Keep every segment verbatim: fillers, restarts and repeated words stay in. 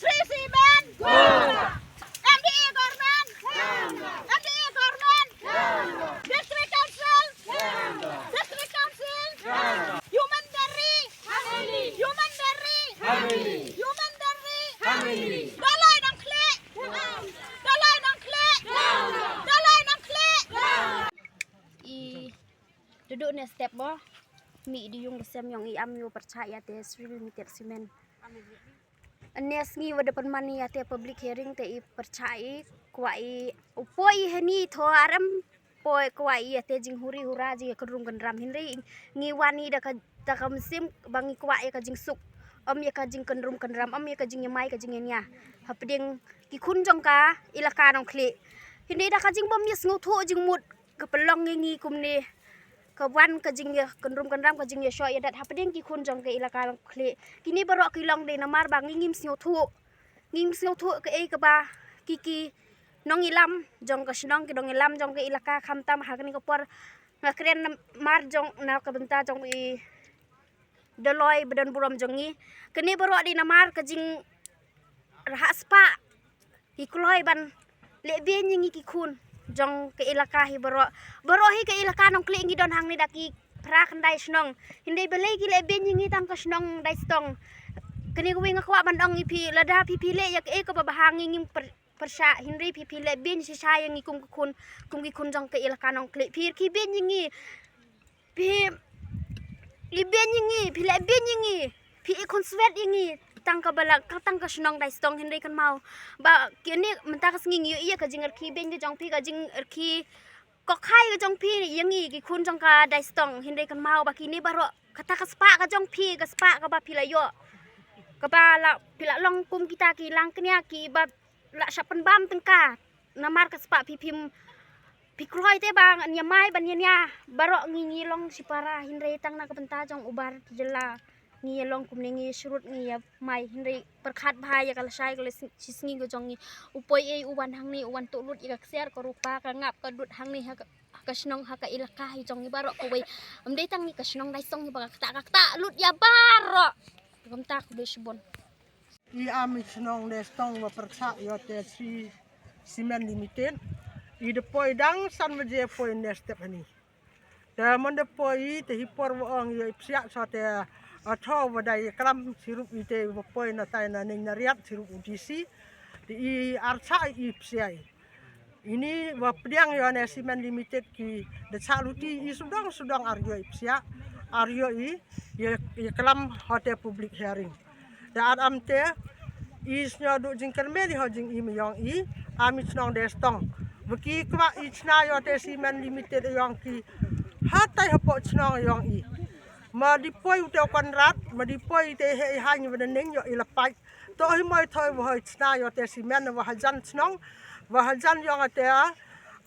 Sri Cement! M D A Government! M D A Government! District Council! District Council! Human Berry! Human Berry! Human Berry! Dalai Nongklik! Dalai Nongklik! Dalai Nongklik! I duduk ne step mo. Mi di yung sem yong i am yo percaya te Sri Limited Cement. Ane sngi wa da pynman ïa te public hearing te i pyrchah i kwah i u poi hani tho arem poi kwah i ïa te jinghuri hura jingïakynrum kynram, hynrei ngi wan i da ka, da ka mynsiem ba ngi kwah ïa ka jingsuk, ym ïa ka jingkynrum kynram, ym ïa ka jingïamai ka jingïania hapdeng ki khun jong ka ilaka Nongkhlieh. Hynrei da ka jingbym ïasngewthuh jingmut ka pynlong ïa ngi kumne, ka wan ka jingïakynrum kynram, ka jingïashoh ïadat hapdeng ki khun jong ka ilaka Nongkhlieh. Kine baroh ki long dei namar ba ngi ngim sngewthuh. Ngim sngewthuh kaei kaba ki, ki nongïalam jong ka shnong, ki nongïalam jong ka ilaka, khamtam ha kane ka por nga kren namar jong na ka bynta jong i Doloi ba don burom jong ngi. Kane baroh dei namar ka jingrhah spah. Ki kloi ban leh beiñ ïa ngi ki khun jong ka ilaka hi baroh. Baroh hi ka ilaka Nongkhlieh ngi don hangne da ki phra khyndai shnong. Hynrei balei ki leh beiñ ïa ngi tang ka shnong Daistong? Kane kawei nga kwah ban ong ïa phi, lada phi phi leh ïa kaei kaba bha ngi ngim pyr-, pyrshah, hynrei phi phi leh beiñ shisha ïa ngi kum ki khun, kum ki khun jong ka ilaka Nongkhlieh. Phi rkhie beiñ ïa ngi. Phi leh beiñ ïa ngi, phi leh beiñ ïa ngi, phi i khun swet ïa ngi tang kaba la, ka tang ka shnong Daistong, hynrei kynmaw ba kine mynta ka sngi ngi ïohi ïa ka jingrkhie beiñ ka jong phi, ka jingrkhie kokhai ka jong phi ïa ngi ki khun jong ka Daistong, hynrei kynmaw ba kine baroh kata ka spah ka jong phi, ka spah kaba phi la ïoh, kaba la phi la long kum kita ki langknia kiba la shah pynbam tyngka. Namar ka spah phi phim, phi kloi te ba ngan ïamai ban ïania. Baroh ngi ngi long shipara, hynrei tang na ka bynta jong u Bar Jylla ngi ïalong kumne, ngi shrut ngi ïamai, hynrei pyrkhat bha ïa ka lashai ka la shisngi ka jong ngi. U poi ei u wan hangne u wan tuh lut ïa ka ksiar ka rupa, ka ngap ka dud hangne ha ka, ha ka shnong ha ka ilaka hi jong ngi baroh kawei. Ym dei tang ngi ka shnong Daistong hi ba ka ktah ka ktah lut ïa baroh. Kumta khublei shibun. I am i shnong Daistong wa pyrchah ïa te Sri Cement Limited. I da poi dang san baje poi ne step hani. Te man da poi te hi por wa ong ïa i psiah sa te, a, tho wa dei klam sirup i te wa poi na tai na ning na riat sirup u D C. Te i archah i psiah i. Ini wa pdiang ïa ne Cement Limited ki da chah luti i sudong sudong ar ïoh i psiah, ar ïoh i, ïa, ïa klam ha te public hearing. Te ar am te i sngew duh jingkyrmen i ha jingim yong i, am i chnong Daistong. Wa ki kwah i chna ïa te Cement Limited yong ki ha tai hapoh chnong yong i. Ma di poi u te Konrad, ma di poi te he i ha ngi wa da ning ïa i la pait. To hi moi thoi wa hoi chna ïa te cement wa hajan chnong, wa hajan yong te, a,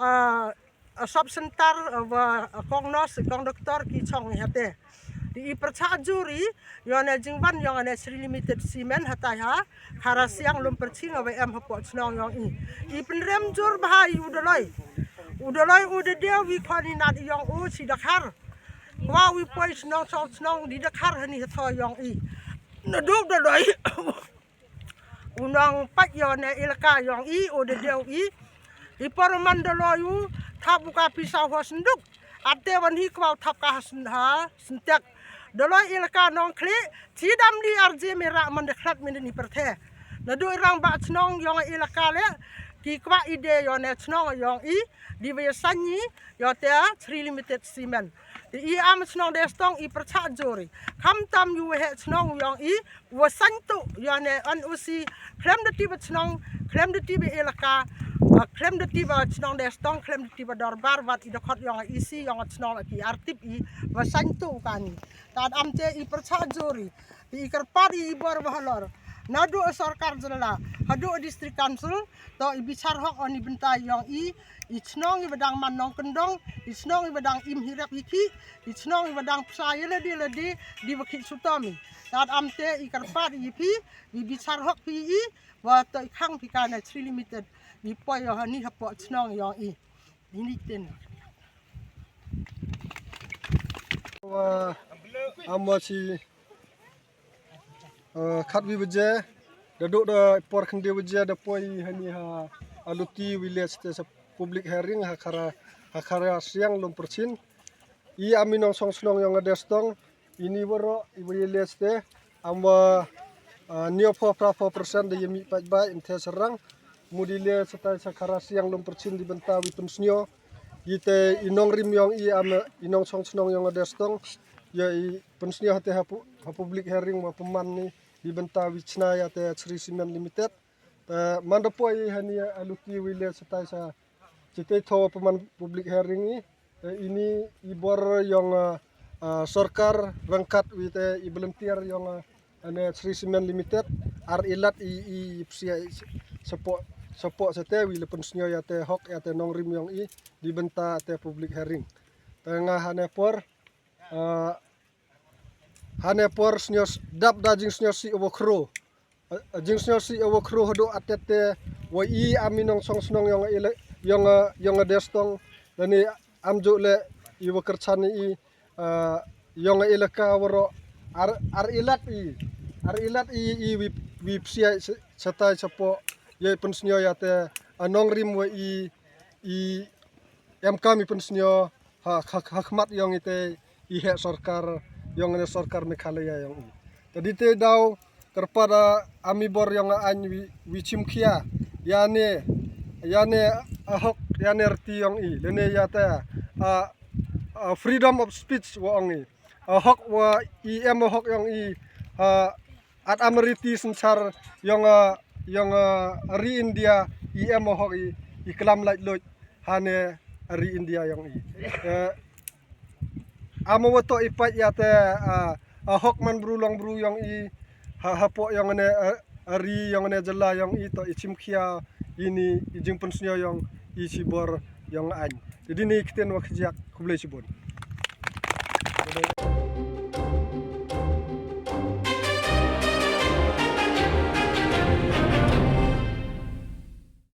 a, sub center, a, wa, a, kong nurse, kong doctor ki chong ïa te. Di i pyrchah jur i ïa ne jingwan yong ne Sri Limited Cement ha tai ha Khara Siang Lumpyrching wa em hapoh chnong yong i. I pynrem jur bha i u Doloi. U Doloi u da dei wi khon i nat yong u chi da khar. Kwah wi poi chnong chong chnong di da khar hani ha thoi yong i. Na duk Doloi. U nong pait ïa ne ilaka yong i, u da dei i. I por man Doloi u thap u ka pisa ha senduk. Ate wan hi kwah thap ka ha sen-, ha sentek. Doloi ilaka Nongkhlieh, chi dam di arje mera man da khlat min ni pyrthe. Na duk i rang ba chnong yong ilaka le, ki kwah i de ïa ne chnong yong i, di wa ïa sanyi, ïa te Sri Limited Cement. Te i am chnong Daistong i pyrchah jur i. Khamtam ïa u he chnong yong i, wa saiñ tuh ïa ne N O C, khlem da tip ba chnong, khlem da tip ba ilaka, a, khlem da tip ba chnong Daistong, khlem da tip ba dorbar wat i da khot yong i si yong chnong la ki ar tip i, wa saiñ tuh kani. Tad am te i pyrchah jur i. Te i kyrpad i bor wa halor. Naduh sorkar jylla haduh district council, to i bichar hok ha ni bynta yong i, i chnong i ba dang man nongkyndong, i chnong i ba dang im hi rep hi khih, i chnong i ba dang psa ïa lade lade, di ba khih sutom i. Tad amte i kyrpad i phi, i bichar hok phi i, wa to i khang phi ka na Shree Limited, i poi ha ni hapoh chnong yong i. Ini ten. Wa, am wa shi, eh, khatwi baje, da duk da por khyndai baje, da poi ha ni ha Aluti village te sa public hearing ha Khara, ha Kharasiang Lumpyrchin. I am i nongshong shnong yong ka Destong, ini waroh i ba ïaleh shatei, am wa, ah, hynñiewphew phra phew percent da ïamih paidbah, ym the syrang. Mut i leh shatai sha Kharasiang Lumpyrchin di bynta wi pynsngew. Ïa te i nongrim yong i, am i nongshong shnong yong ka Destong, ïa i pynsngew hatei ha pu-, ha public hearing wa pynman ni di bynta wi chna ïa te Shree Cement Limited. Te man da poi ha ni Aluti wi leh shatai sha, shatei thaw pynman public hearing i. Te ini i bor yong, ah, ah, sorkar ryngkat wi te i volunteer yong, ah, ane Shree Cement Limited, ar ilat i, i psia i s-, support, support shatei wi la pynsngew ïa te hok ïa te nongrim yong i di bynta te public hearing. Te nga ha ne por, ah, ha ne por sngew s-, dap da jingsngewsih wa khro. A, a jingsngewsih wa khro haduh atet te wa i am i nongshong shnong yong i le, yong, yong Destong, lane am ju le i wa kyrchan i, ah, yong i laka waroh ar, ar ilat i, ar ilat i, i wi, wi psia sh-, shatai support ïa i pynsngew ïa te, ah, nongrim wa i, i em kam i pynsngew ha, ha, ha khmat yong i te i heh sorkar yong ne sorkar Meghalaya yong i. Te di te daw kyrpad da am i bor yong a ain wi, wi chimkhia ïa ne, ïa ne a hok ïa ne rti yong i, lane ïa te, ah, ah, freedom of speech wa ong i. A hok wa i em a hok yong i, ah, at am riti synshar yong, ah, yong, ah, ri India i em a hok i, i klam laitluid ha ne ri India yong i. Eh, am wa to i pait ïa te, ah, a hok man bru long bru yong i, ha, hapoh yong ne, ah, ri yong ne jylla yong i to i chimkhia ini i jingpynsngew yong i shibor yong ain. Te di ni ktien wa kjak, khublei shibun.